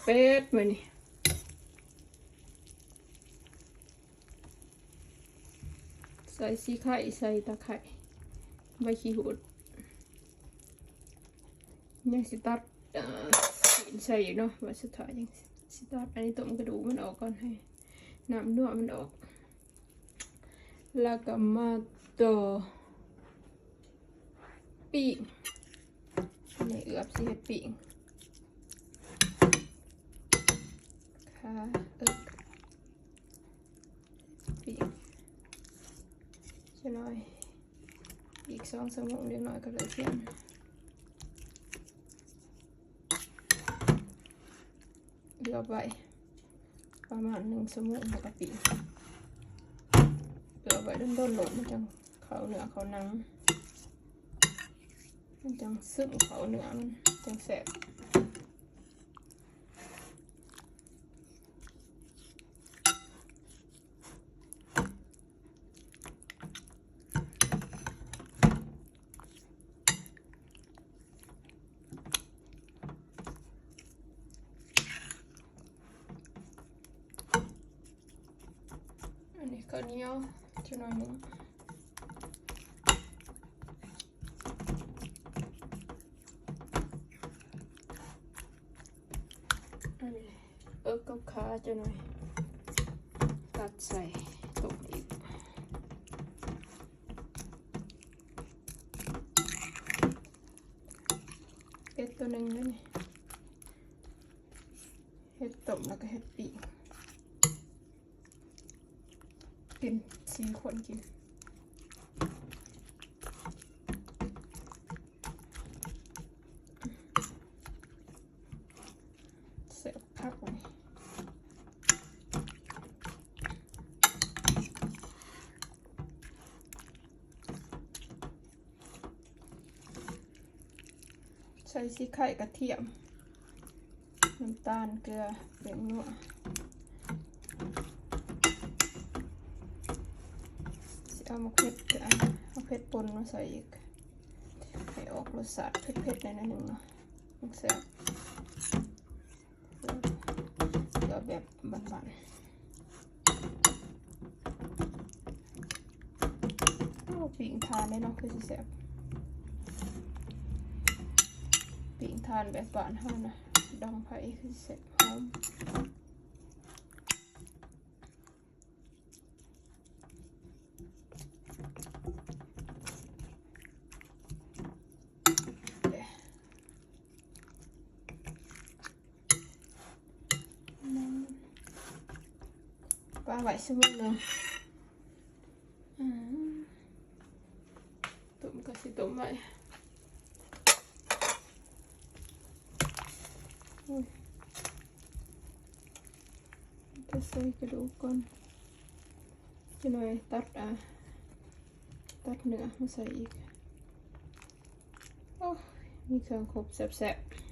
ເປັດມື້ນີ້ ໃສ່ຊີ້ໄຄ ໃສ່ຕາໄຄ ໃບຂີ້ຫູດ ຍັງຊິຕັດ ເອີ ຊີ້ນໃສ່ຢູ່ເນາະ ວ່າສຸດທ້າຍຍັງຊິຕັດ. ອັນນີ້ຕົ້ມກະດູກມັນອອກກ່ອນ ໃຫ້ນ້ຳນົວມັນອອກ. ແລ້ວກໍມາຕໍ່ປີ້ງ ອັນນີ້ເອືອບຊິເຮັດປີ້ງຂາ ເອີ ປີ້ງຈັກໜ້ອຍ ອີກສອງຊົ່ວໂມງ ເດັກນ້ອຍກໍເລີກຮຽນ. ເຫຼືອໄວ້ປະມານໜຶ່ງຊົ່ວໂມງ ແລ້ວກໍປີ້ງ ເຫຼືອໄວ້ດົນໆໂລດ ມັນຈັ່ງເຂົ້າເນື້ອເຂົ້າໜັງ ມັນຈັ່ງຊຶມເຂົ້າເນື້ອ ມັນຈັ່ງແຊບ. ອັນນີ້ເຂົ້າໜຽວຈັກໜ້ອຍໜຶ່ງ. ອັນນີ້ເອິກກັບຂາຈັກໜ້ອຍ ຕັດໃສ່ຕົ້ມອີກ. ເປັດໂຕໜຶ່ງເດ້ນີ້ ເຮັດຕົ້ມແລ້ວກໍເຮັດປີ້ງ ກິນສີ່ຄົນກິນ. ແຊບຄັກເລີຍ. ໃສ່ຊີ້ໄຄ ກະທຽມ ນ້ຳຕານ ເກືອ ແປ້ງນົວ ຊິເອົາໝາກເຜັດ ເອົາໝາກເຜັດປົ່ນມາໃສ່ອີກ ໃຫ້ອອກລົດຊາດເຜັດໆ ແດ່ໜ້ອຍໜຶ່ງເນາະ ມັນແຊບ ເພື່ອແບບບ້ານໆ. ໂອ້ ປີ້ງຖ່ານເດ້ເນາະ ຄືຊິແຊບ ປີ້ງຖ່ານແບບບ້ານເຮົານະ ດັງໄຟ ຄືຊິແຊບ ຫອມ. ປະໄວ້ຊົ່ວໂມງໜຶ່ງ. ອືມ ຕົ້ມກໍຊິຕົ້ມໄວ້. ໂອ້ຍ ໄປໃສ່ກະດູກກ່ອນ. ຈັກໜ້ອຍຕັດ ອາ ຕັດເນື້ອມາໃສ່ອີກ. ໂອ້ຍ ມີເຄື່ອງຄົບແຊບໆ.